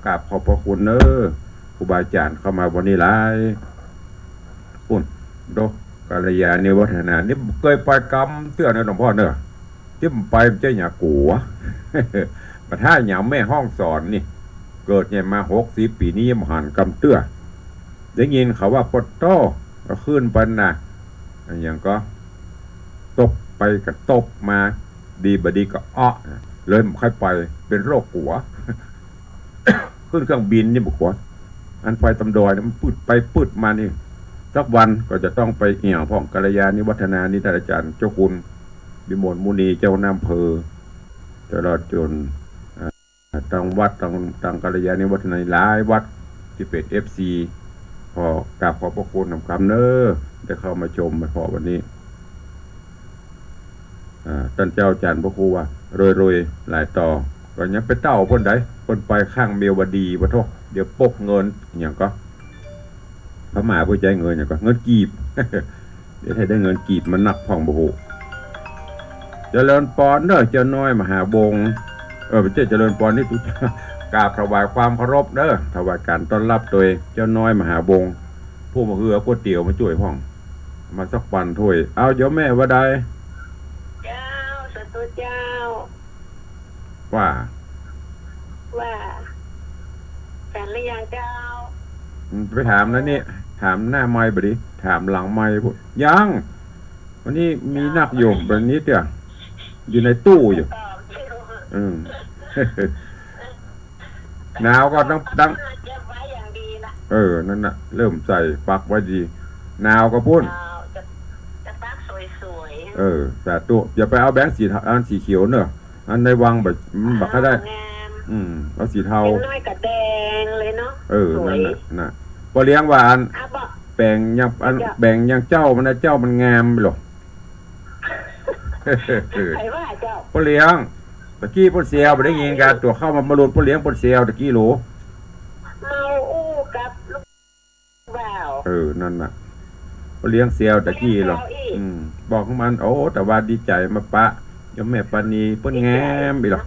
กราบขอบพระคุณเน้อ ครูบาอาจ๋ารย์เข้ามาวันนี้หลาย ปุ้น โด กัลยาณิวัฒนา นี่บ่เกยไปกำเตื้อเน้อหลวงพ่อเน้อ ตี้บ่ไปบ่ใจ้หยังกั๋ว บ่ถ้าหยังแม่ฮ่องสอนนี่ เกิดใหญ่มาหกสิบปี๋นี้ยังบ่หันกำเตื้อ ได้ยินเขาว่าปะโต้ ก็ขึ้นไปน่ะ อะหยังก็ ตบไปก็ตบมา ดีบ่ดีก็อ๊ะ เลยบ่ค่อยไป เป๋นโรคกั๋ว ขึ้นเครื่องบินนี่บ่กั๋ว อันไปตามดอยนี่มันปื๊ดไปปื๊ดมานี่ สักวันก็จะต้องไปเอี่ยวพ่อง กัลยาณิวัฒนานี่ ต้านอาจ๋ารย์เจ้าคุณวิมลมุนี เจ้าคณะอำเภอ ตลอดจ๋น อ่า ตางวัด ตาง ตางกัลยาณิวัฒนาหลายวัดตี้เป๋นเอฟซี ขอกราบขอบพระคุณนำกำเน้อ ได้เข้ามาชมมาพอวันนี้ อ่า ต้านเจ้าอาจ๋ารย์พระครูว่ารวยๆ หลายต่อ ก็ยังไปเต้าเปิ้นได้ เปิ้นไปข้างเมียวดี ปะโท้ เดี๋ยวปกเงิน อะหยังก็ พม่าบ่ใจ้เงินหยังก็ เงินกีบ เดี๋ยวให้ได้เงินกีบมานักพ่องบ่ฮู้ เจริญปอนเน้อ เจ้าน้อยมหาวงศ์ เออ บ่ใจ้เจริญปอนนี่ตุ๊ กราบถวายความเคารพเน้อ ถวายก๋านต้อนฮับตวย เจ้าน้อยมหาวงศ์ ผู้มาหื้อก๋วยเตี๋ยวมาจ้วยพ่อง มาสักปันถ้วย เอา โยมแม่ว่าใด เจ้า สาธุเจ้า ว่า ว่า ฉันหรือยังเจ้า อืม ไปถามแล้วนี่ ถามหน้าไมค์บ่ดี ถามหลังไมค์พุ้น ยัง วันนี้มีนักอยู่ วันนี้เตื้อ อยู่ในตู้อยู่ อืม หนาวก็ต้อง ต้อง เก็บไว้อย่างดีนะ เออ นั่นน่ะ เริ่มใส่ปักไว้ดี หนาวก็พุ้น เจ้า จะ จะปักสวยๆ เออ สาธุ อย่าไปเอาแบงค์สีเทา อันสีเขียวเนอะ อันในวังบ่ มันบ่ค่อยได้ งาม อืม เอาสีเทา เด็กน้อยก็แดงเลยเนาะ เออ สวย นั่นน่ะ น่ะ ป้อเลี้ยงว่าอัน อ่ะ บอก แป๋งยัง อัน เจ้า แป๋งยังเจ้ามันนะ เจ้ามันงามไปหรอ ใครว่าเจ้า ป้อเลี้ยง ตะกี้ป้อแซว บ่ได้ยินกา ตั๋วเข้ามา มาลุนป้อเลี้ยงป้อแซวตะกี้หรู เมาอู้กับลูกบ่าว เออ นั่นน่ะ ป้อเลี้ยงแซวตะกี้หรอ เลี้ยงแซวอีก อืม บอกมัน โอ้ แต่ว่าดีใจ๋มาปะ โยมแม่ปานีเปิ้นงามอีหรอ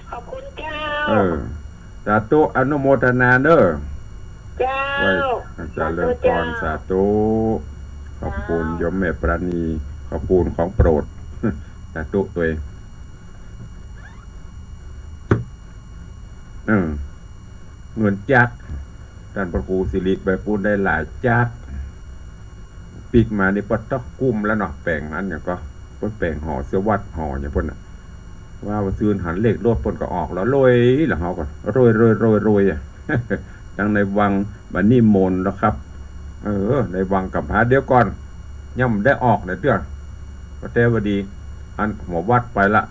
ขอบคุณเจ้า เออ สาธุ อนุโมทนาเน้อ เจ้า ไว้ เจริญพร สาธุเจ้า สาธุ ขอบคุณ เจ้า โยมแม่ปราณี ขอบคุณของโปรด สาธุตวย เออ เงินจักร ต้านพระครูสิริไปปูนได้หลายจักร ปิ๊กมานี่ป้อต๊อกกุ้มแล้วเนาะ แป๋งอันหยังก็ เปิ้นแป๋งหอเสียวัดหอหยังเปิ้นน่ะ ว่าว่าซื่นหันเลขรถเปิ้นก็ออกแล้ว รวย แล้วเฮาก็รวย รวย รวย รวยอะ ตังในวังบัดนี้มนต์แล้วครับ เออ ในวังกำพร้า เดี๋ยวก่อน ยังบ่ได้ออกนะเตื้อ ก็แต่ว่าดี อันหัววัดไปละ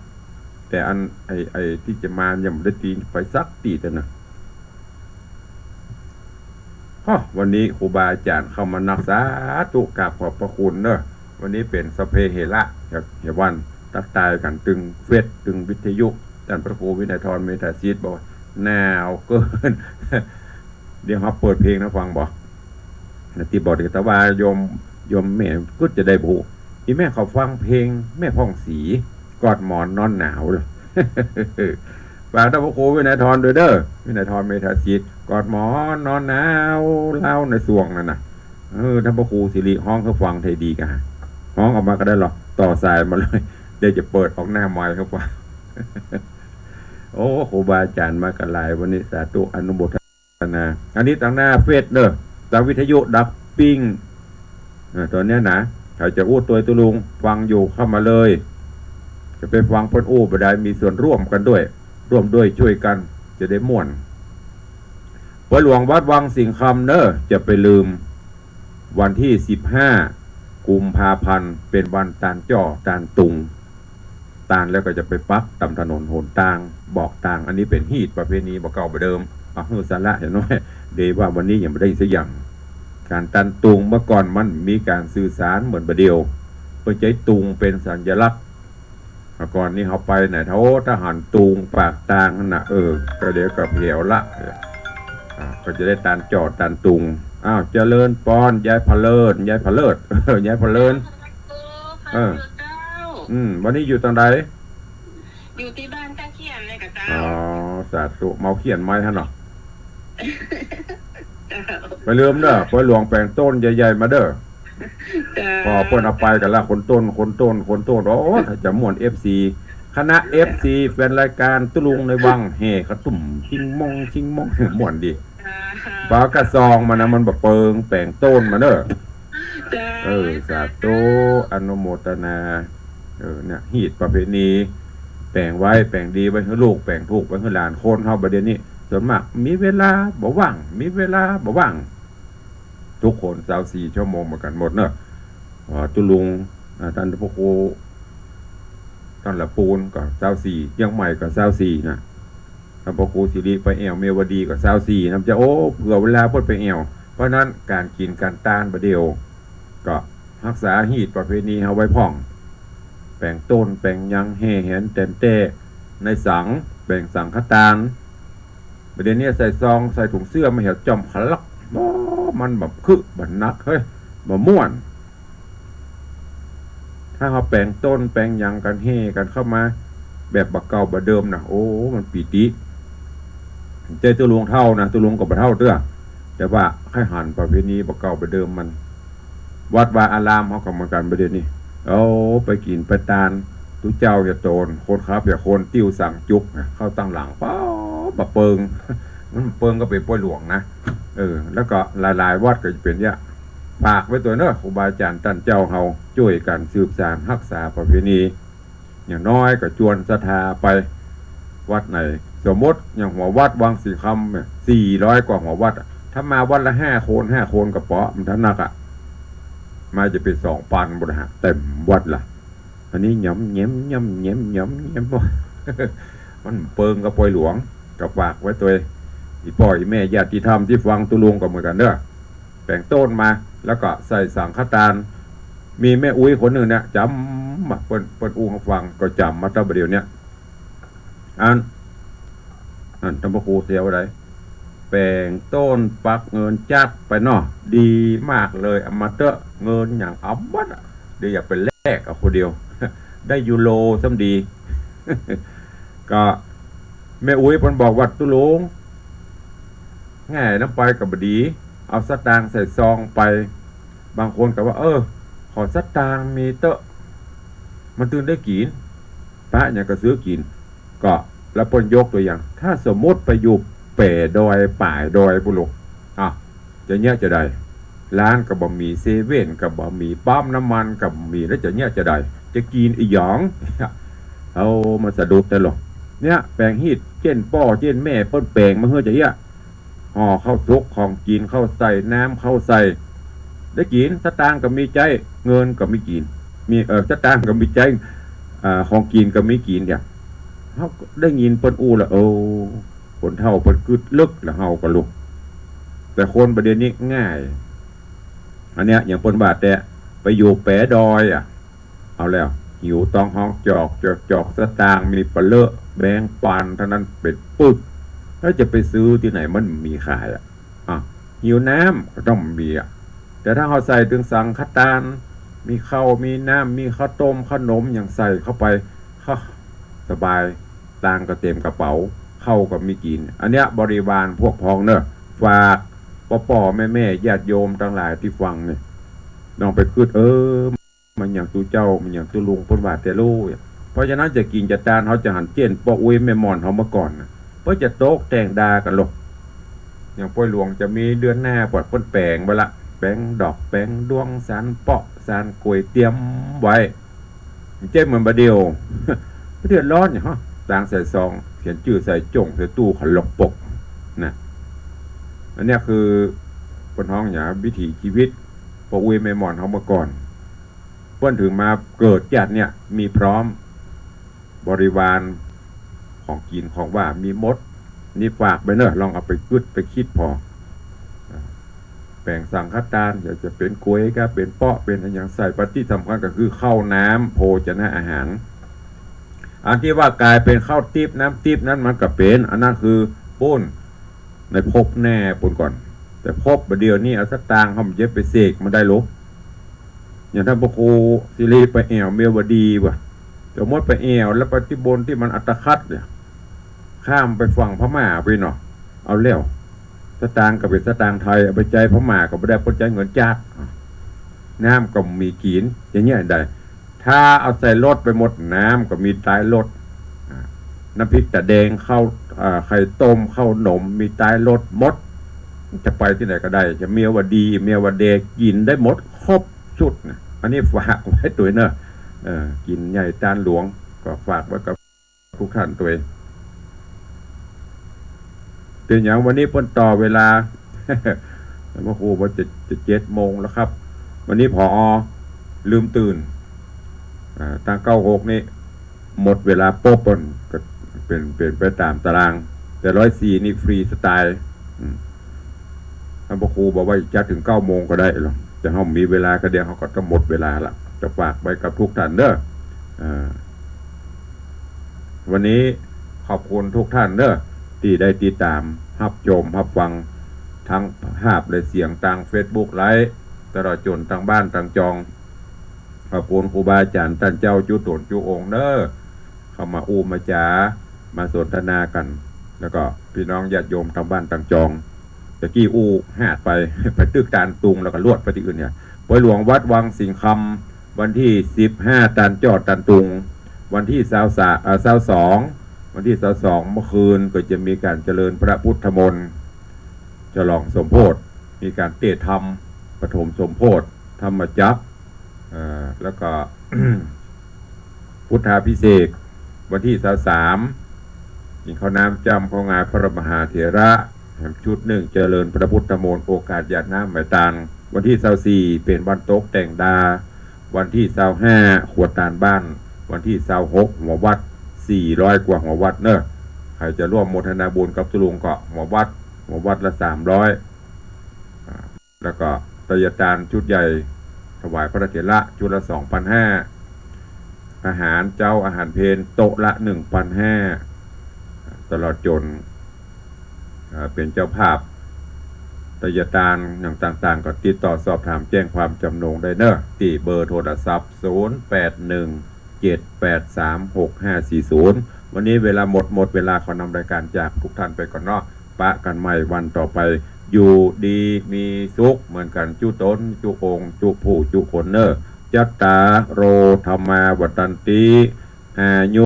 แต่อันไอ้ ไอ้ตี้จะมายังบ่ได้ตี้ไปสักตี้เตื้อนะ ฮะ วันนี้ครูบาอาจ๋ารย์เข้ามานัก สาธุ กราบขอบพระคุณเน้อ วันนี้เป๋นสัพเพเหระ เหีย เหียวัน ตั๊กตายกั๋นตึงเฟซ ตึงวิทยุ ต้านพระครูวินัยธร เมธาสิทธิ์ บอกว่าหนาวเกิน เดี๋ยวเฮาเปิดเพลงนะฟังบ่ นะตี้บอกเดี๋ยว แต่ว่าโยม โยมแม่กึ๊ดจะได้บ่ฮู้ อีแม่เขาฟังเพลงแม่ผ่องศรี กอดหมอนนอนหนาวเลย ฝากต้านพระครูวินัยธรด้วยเน้อ วินัยธร เมธาสิทธิ์ กอดหมอนนอนหนาว ลาวในส่วงนั่นน่ะ เออ ต้านพระครูสิริฮ้องหื้อฟังไทยดีกา ฮ้องออกมาก็ได้หรอก ต่อสายมาเลย เดี๋ยวจะเปิดออกหน้าไมค์หื้อฟัง โอ้ ครูบาอาจ๋ารย์มากั๋นหลายวันนี้ สาธุ อนุโมทนา อันนี้ตางหน้าเฟซเน่อ ตางวิทยุดับปิ้ง อ่า ต๋อนเนี้ยนะ ใผจะอู้ตวยตุ๊ลุง ฟังอยู่เข้ามาเลย จะไปฟังเปิ้นอู้บ่ได้ มีส่วนร่วมกั๋นด้วย ร่วมด้วยช่วยกั๋น จะได้ม่วน ปอยหลวงวัดวังสิงห์คำเน่อ จะไปลืม วันตี้สิบห้า กุมภาพันธ์ เป๋นวันตานจ้อตานตุง ตานแล้วก็จะไปปักต๋ามถนนหนตาง บอกตาง อันนี้เป๋นฮีตประเพณีบ่าเก่าบ่าเดิม เอาหื้อสาระอย่างน้อย เดว่าวันนี้ยังบ่ได้สักอย่าง ก๋านตานตุงเมื่อก่อนมันมีก๋านสื่อสารเหมือนบ่าเดี่ยว เปิ้นใจ๊ตุงเป๋นสัญลักษณ์ เมื่อก่อนนี้เฮาไปไหน โอ้ ถ้าหันตุงปากตางนั่นน่ะ เออ ก็เดี๋ยวก็แผวละ อ่า ก็จะได้ตานจ้อตานตุง อ้าว เจริญปอน ยายผะเลิน ยายผะเลิด ยายผะเลิน เออ เจ้า อืม วันนี้อยู่ตางใด อยู่ตี้บ้านต้าเขี้ยนเนี่ยกะเจ้า อ๋อ สาธุ เมาเขี้ยนไม้ฮะเนาะ เจ้า ไปลืมเน่อ ปอยหลวงแป๋งโต้นใหญ่ๆ มาเน่อ เจ้า พอเปิ้นเอาไปกั๋นละ คนโต้น คนโต้น คนโต้น โอ้ ถ้าจะม่วน เอฟซี คณะ เอฟซี แฟนรายการตุ๊ลุงในวัง แห่กระตุ้ม ชิงมง ชิงมง ม่วนดี เจ้า ปากกาซองมันนะ มันบ่เปิง แป๋งโต้นมาเน่อ เจ้า เออ สาธุ อนุโมทนา เออ เนี่ย ฮีตประเพณี แป๋งไว้ แป๋งดีไว้หื้อลูก แป๋งถูกไว้หื้อหลาน คนเฮาบ่าเดี่ยวนี้ ส่วนมาก มีเวลาบ่ว่าง มีเวลาบ่ว่าง ทุกคนซาวสี่ชั่วโมงเหมือนกั๋นหมดเน่อ อ่า ตุ๊ลุง อ่า ต้านพระครู ต้านละปูนก็ซาวสี่ เจียงใหม่ก็ซาวสี่นะ ต้านพระครูสิริไปแอ่วเมียวดีก็ซาวสี่นะ จะ โอ้ เผื่อเวลาเปิ้นไปแอ่ว เพราะนั้นก๋านกิ๋นก๋านตานบ่าเดี่ยว ก็ฮักษาฮีตประเพณีเฮาไว้พ่อง แป๋งโต้น แป๋งหยัง แห่แหนแต๋นแต้ ในสัง แป๋งสังฆตาน บ่าเดี่ยวนี้ใส่ซอง ใส่ถุงเสื้อมาเหี่ยวจ้อมขะลัก โอ้ มันบ่คึกบ่หนัก เฮ้ย บ่ม่วน ถ้าเฮาแป๋งโต้นแป๋งหยังกั๋น แห่กั๋นเข้ามา แบบบ่าเก่าบ่าเดิมนะ โอ้ มันปีติ ใจ้ตุ๊ลุงเฒ่านะ ตุ๊ลุงก็บ่เฒ่าเตื้อ แต่ว่าใค่หันประเพณีบ่าเก่าบ่าเดิมมัน วัดวาอารามเฮาก็เหมือนกั๋น บ่าเดี่ยวนี้ โอ้ ไปกิ๋นไปตาน ตุ๊เจ้าอย่าโตน คนขับอย่าคน ติ้วสังจุ๊ก เข้าตังหลัง ป๊าบ บ่าเปิง มันเปิงก็เป๋นปอยหลวงนะ เออ แล้วก็หลายๆ วัดก็จะเป๋นอย่างเนี้ย ฝากไว้ตวยเน่อ ครูบาอาจ๋ารย์ต้านเจ้าเฮา จ้วยกั๋นสืบสานฮักษาประเพณี อย่างน้อยก็จวนศรัทธาไป วัดไหน สมมติอย่างหัววัดวังสิงห์คำเนี่ย สี่ร้อยกว่าหัววัดอะ ถ้ามาวัดละห้าคน ห้าคนก็เป๋าะ มันถ้านักอะ มาจะเป๋นสองปันบุญฮะ เต๋มวัดละ อันนี้หยำแหยม หยำแหยม หยำแหยม มันเปิงก็ปอยหลวง ก็ฝากไว้ตวย อี่ป้ออี่แม่ญาติธรรมตี้ฟังตุ๊ลุงก็เหมือนกั๋นเน่อ แป๋งโต้นมา แล้วก็ใส่สังฆตาน มีแม่อุ๊ยคนนึ่งเนี่ย จ๋ำมา เปิ้น เปิ้นอู้หื้อฟัง ก็จ๋ำมาตั้งบ่าเดี่ยวเนี้ย อัน อันต้านพระครูเสียว่าใด แป๋งโต้นปักเงินจั๊ดไปเนาะ ดีมากเลย เอามาเต๊อะ เงินอย่างเอาหมดอะ เดี๋ยวอย่าไปแลกเอาคนเดียว ได้ยูโรซ้ำดี ก็แม่อุ๊ยเปิ้นบอกว่า ตุ๊ลุง แหง่ นำไปก็บ่ดี เอาสตางค์ใส่ซองไป บางคนก็ว่า เออ ขอสตางค์มีเต๊อะ มันตึงได้กิ๋น พระหยังก็ซื้อกิ๋น ก็ แล้วเปิ้นยกตัวอย่าง ถ้าสมมติไปอยู่แป๋ดอย ป๋ายดอยปู้นลูก อ้าว จะเยียะจาใด ร้านก็บ่มี เซเว่นก็บ่มี ปั๊มน้ำมันก็บ่มี แล้วจะเยียะจาใด จะกิ๋นอะหยัง เอามาสะดุดได้หรอก เนี่ย แป๋งฮีต เจ้นป้อเจ้นแม่เปิ้นแป๋งมาหื้อจะเยียะ ห่อข้าวสุก ของกิ๋น ข้าวใส่ น้ำข้าวใส่ ได้กิ๋น สตางค์ก็มีใจ๊ เงินก็มีกิ๋น มี เอ่อ สตางค์ก็มีใจ๊ อ่า ของกิ๋นก็มีกิ๋น เนี่ย เฮาได้ยินเปิ้นอู้แล้ว โอ้ คนเฒ่าเปิ้นกึ๊ดลึกแล้วเฮาก็ลุก แต่คนบ่าเดี่ยวนี้ง่าย อันเนี้ย อย่างเปิ้นว่าแต่ไปอยู่แป๋ดอยอะ เอาแล้ว หิวต๊องฮ้องจอก จอก จอก สตางค์มีปะเลอะ แบงค์ปันเต้านั้นเป๋นปึก แล้วจะไปซื้อตี้ไหน มันบ่มีขายอะ อ่ะ หิวน้ำก็ต้องมีอะ แต่ถ้าเฮาใส่ตึงสังฆตาน มีข้าว มีน้ำ มีข้าวต้ม ขนมหยังใส่เข้าไป ฮะ สบาย ตังค์ก็เต๋มกระเป๋า ข้าวก็มีกิ๋น อันเนี้ย บริวารพวกพ้องเน่อ ฝาก ป้อๆ แม่ๆ ญาติโยมตังหลายตี้ฟังเนี่ย ลองไปกึ๊ด เออ มันอย่างตุ๊เจ้า มันอย่างตุ๊ลุงเปิ้นว่าแต๊ลู้ เพราะฉะนั้นจะกิ๋นจะตาน เฮาจะหันเจ้นป้ออุ๊ยแม่หม่อนเฮาเมื่อก่อนน่ะ เปิ้นจะโต๊ะแต่งดากั๋นลอ อย่างปอยหลวงจะมีเดือนหน้าปอด เปิ้นแป๋งไว้ละ แป๋งดอก แป๋งดวง ซานเปาะ ซานก๋วยเตี๋ยวไว้ เจ้นเหมือนบ่าเดี่ยว บ่เดือดร้อนหยัง ตางใส่ซอง เขียนจื้อใส่จ้งใส่ตู้ เขาหลบปก นะ อันเนี้ยคือเปิ้นฮ้องหยัง วิถีชีวิตป้ออุ๊ยแม่หม่อนเฮาเมื่อก่อน เปิ้นถึงมาเกิดจาติเนี่ย มีพร้อม บริวาร ของกิ๋นของหว่านมีหมด นี่ฝากไปเน่อ ลองเอาไปกึ๊ดไปกึ๊ดผ่อ แป๋งสังฆตาน อยากจะเป๋นก๋วยก็เป๋นเปาะ เป๋นอะหยังใส่ ปะตี้สำคัญก็คือข้าวน้ำโภชนะอาหาร อันตี้ว่ากลายเป๋นข้าวติ๊บน้ำติ๊บนั้นมันก็เป๋น อันนั้นคือปู้น ในภพหน้าปู้นก่อน แต่ภพบ่าเดี่ยวนี้เอาสตางค์เฮาบ่เจ็บไปเสกมันได้หรอก อย่างต้านพระครูสิริไปแอ่วเมียวดีว่ะ สมมติไปแอ่วแล้วไปตี้บนตี้มันอัตตคัดเนี่ย ข้ามไปฝั่งพม่าไปเนาะ เอาแล้ว สตางค์ก็เป๋นสตางค์ไทย เอาไปใจ๊พม่าก็บ่ได้ เปิ้นใจ๊เงินจาติ น้ำก็บ่มีกิ๋น อย่างเงี้ยได้ ถ้าเอาใส่รถไปหมด น้ำก็มีใต้รถ อ่า น้ำพริกตาแดง ข้าว อ่า ไข่ต้ม ข้าวหนม มีใต้รถหมด จะไปตี้ไหนก็ได้ จะเมียวดี เมียวแดง กิ๋นได้หมด ครบชุดนะ อันนี้ฝากไว้ตวยเน่อ เออ กิ๋นใหญ่ตานหลวง ก็ฝากไว้กับ กู้ต้านตวย เป๋นหยังวันนี้เปิ้นต่อเวลา พระครูบอกจะ จะเจ็ดโมงแล้วครับ วันนี้ ผอ ลืมตื่น อ่า ตางเก้าหกนี่ หมดเวลาปุ๊บ เปิ้นก็เป๋น เป๋นไปต๋ามตาราง แต่ร้อยสี่นี่ฟรีสไตล์ อืม ต้านพระครูบอกว่าจะเถิงเก้าโมงก็ได้หรอก แต่เฮามีเวลาก็เดี๋ยวเฮาก็ต้องหมดเวลาละ จะฝากไว้กับกู้ต้านเน่อ อ่า วันนี้ขอบคุณกู้ต้านเน่อ ตี้ได้ติดต๋าม ฮับชม ฮับฟัง ตึงภาพและเสียงตางเฟซบุ๊กไลฟ์ ตลอดจ๋นตางบ้านตางจอง ขอบคุณครูบาอาจ๋ารย์ต้านเจ้าจุ๊ต๋นจุ๊องค์เน่อ เข้ามาอู้มาจ๋า มาสนทนากั๋น แล้วก็ปี้น้องญาติโยมตางบ้านตางจอง ตะกี้อู้หาดไป ไปตึกตานตุง แล้วก็ลวดไปตี้อื่นเนี่ย ปอยหลวงวัดวังสิงห์คำ วันตี้สิบห้า ตานจ้อตานตุง วันตี้ซาวสาม เอ่อ ซาวสอง วันตี้ซาวสอง เมื่อคืนก็จะมีก๋านเจริญพระพุทธมนต์ ฉลองสมโภช มีก๋านเตธรรม ปฐมสมโภช ธรรมจักร เอ่อ แล้วก็ พุทธาภิเษก วันตี้ซาวสาม กิ๋นข้าวน้ำจ้ำข้าวงาพระมหาเถระ แหมชุดนึ่ง เจริญพระพุทธมนต์ โอกาสหยาดน้ำไหว้ตาง วันตี้ซาวสี่ เป๋นวันโต๊ะแต่งดา วันตี้ซาวห้า ขวดตานบ้าน วันตี้ซาวหก หัววัด สี่ร้อยกว่าหัววัดเน่อ ใผจะร่วมโมทนาบุญกับตุ๊ลุงก็หัววัด หัววัดละสามร้อย อ่า แล้วก็ไตรยาตานชุดใหญ่ ถวายพระเถระชุดละสองปันห้า อาหารเจ๊าอาหารเพลโต๊ะละหนึ่งปันห้า ตลอดจ๋น เอ่อ เป๋นเจ้าภาพไตรยาตานอย่างต่างๆ ก็ติดต่อสอบถามแจ้งความจ๋ำนงได้เน่อ ตี้เบอร์โทรศัพท์ ศูนย์แปดหนึ่ง เจ็ดแปดสาม หกห้าสี่ศูนย์ วันนี้เวลาหมด หมดเวลา ขอนำรายก๋านจากกู้ต้านไปก่อนเนาะ ปะกั๋นใหม่วันต่อไป อยู่ดีมีสุขเหมือนกั๋น จุ๊ต๋นจุ๊องค์ จุ๊ผู้จุ๊คนเน่อ จัตตาโร ธัมมา วัฑฒันติ อายุ